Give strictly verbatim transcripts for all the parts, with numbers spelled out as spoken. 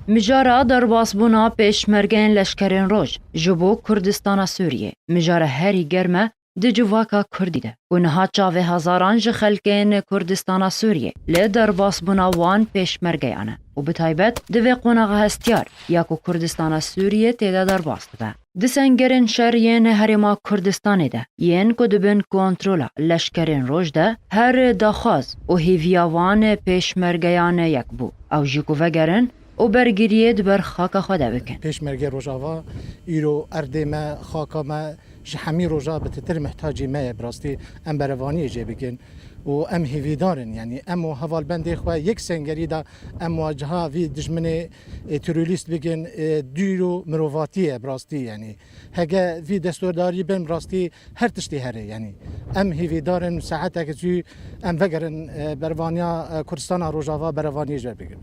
Mijara derbasbûna pêşmergeyên leşkerên roj ji bo Kurdistana Sûriyê, mijara herî germ e di civaka Kurdî de, ku niha çavê hezaran ji xelkên Kurdistana Sûriyê li derbasbûna wan pêşmergeyan e û bi taybet di vê qonaxa hestiyar ya ku Kurdistana Sûriyê tê de derbas dibe. Di sengerên şer yên Herêma Kurdistanê de yên ku di bin kontrola leşkerên roj de her daxwaz û hêviya wan pêşmergeyan yek bû. Ew jî ku vegerin û bergiriyê di ber xaka xwe de bikin. Pêşmergê Rojava îro erdê me, xaka me ji hemî roja bi titir mihtacî me ye. Bi rastî em berevaniyê jê bikin û em hêvîdar in. Yanî em û hevalbendê xwe yek sengerî de em waciha vî dijminê, e, terorîst bikin, e, dûr û mirovatî ye bi rastî yanî. Hege vî destwerdarî bin rastî her tiştî here yanî. Em hêvîdar in saetek zû em vegerin, e, berevaniya, e, Kurdistana Rojava berevaniyê jê bikin.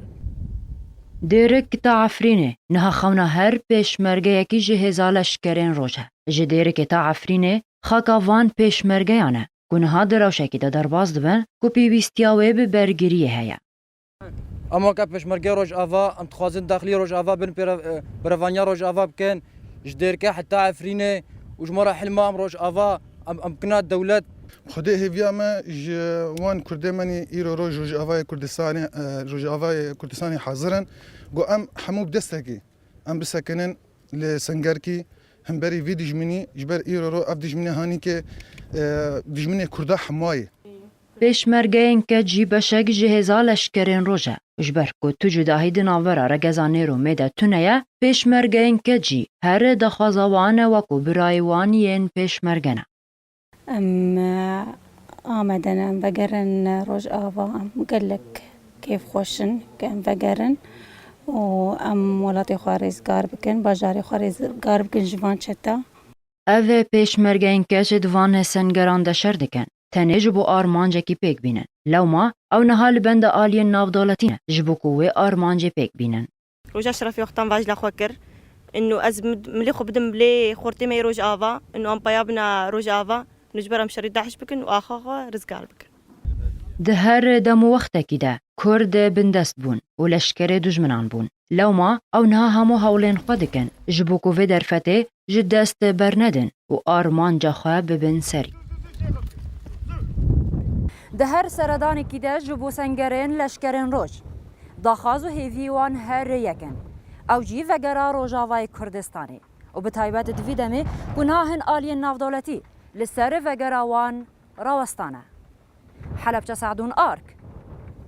Dêrik ta Efrînê niha xewna her pêşmergeyekî ji hêza leşkerên roj e. Ji Dêrikê ta Efrînê xaka van pêşmergeyan e ku niha di rewşekî de derbas dibin ku pêwîstiya wê bi bergiriyê heye. Em weke pêşmergê Rojava, em dixwazin daxilî Rojava bin pêre-, e, berevaniya Rojava bikin. Ji Dêrikê heta Efrînê û ji me re hilma em Rojava, em, em kina dewlet. Xwedê hêviya me ji wan Kurdê me nî îro roj Rojavayê Kurdistanê, e, Rojavayê Kurdistanê hazir in. Ku em hemû bi destekî em bisekinin li sengerkî hemberî vî dijminî, ji ber îro ro ev dijminê hanî ke, e, dijminê Kurda hemwa ye. Pêşmergeyên Kecî beşek ji hêza leşkerên roj e. Ji ber ku tu cudahî di navbera Regeza Nêromê de tune ye, pêşmergeyên Kecî her daxwaza wan e wekû birayê wan yên pêşmerge ne. Em, e, amade ne, em vegerin Rojava, em gelek kêfxweş in ke em vegerin û em welatê xwe rêzgar bikin, bajarê xwe rêzgar bikin ji van çeta. Ev pêşmergeyên Keç di van sengeran de şer dikin, tenê ji bo armancekî pêk bînin. Lewma ew niha li benda aliyên navdewletî ne ji bo ku wê armancê pêk bînin. Roja şerefê wextan vajla xwe kir, inu ez mid-, milê xwe bidim bilê xortê me yê Rojava, inu em paya bina Rojava, inu ji ber em şerî DAIŞ bikin û axa xwe rizgar bikin. Di her dem û wextekî de Kurd bindest bûn û leşkerê dijminan bûn. Lewma ew niha hemû hewlên xwe dikin ji bo ku vê derfetê ji dest bernedin û armanca xwe bibin serî. Di her seredanekî de ji bo sengerên leşkerên roj, daxwaz û hêviyê wan her yek in. Ew jî vegera Rojavayê Kurdistanê û bi taybet di vî demê ku niha hin aliyên navdewletî li ser vegera wan rawestane. Helebçe Sadûn Ark,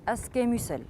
S K Musil.